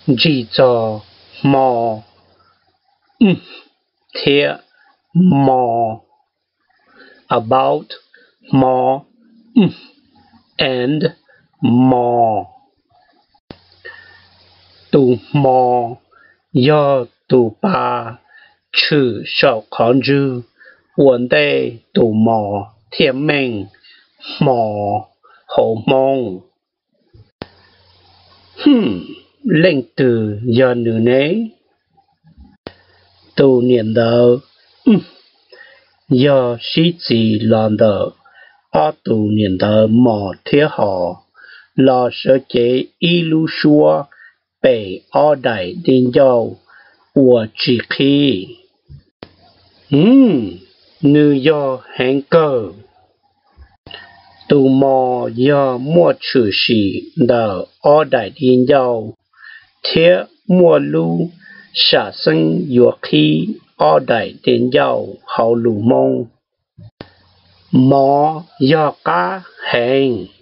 Ntsig txog hmo, m, thiab mo. About hmo, m, and mo. Tus hmo yog tus pa tshwm saum qhov ntswg ua ntej tus mos thiaj meej hmo hauv Hmoob. Hm, leej twg yog nws ne? Tus niam ntawd, m, yog sib txis los ntawm ob tus niam ntawd mos thiab hos los sawv cev ib lub suab pem ob daim di ncauj uas tsis qhib. M, nws yog heev kawg. Tus mos yog muaj tshwm sim ntawm ob daim di ncauj thiab muaj lub sam xeeb yuav qhib ob daim di ncauj hauv lus Hmoob. Mov yog qab heev.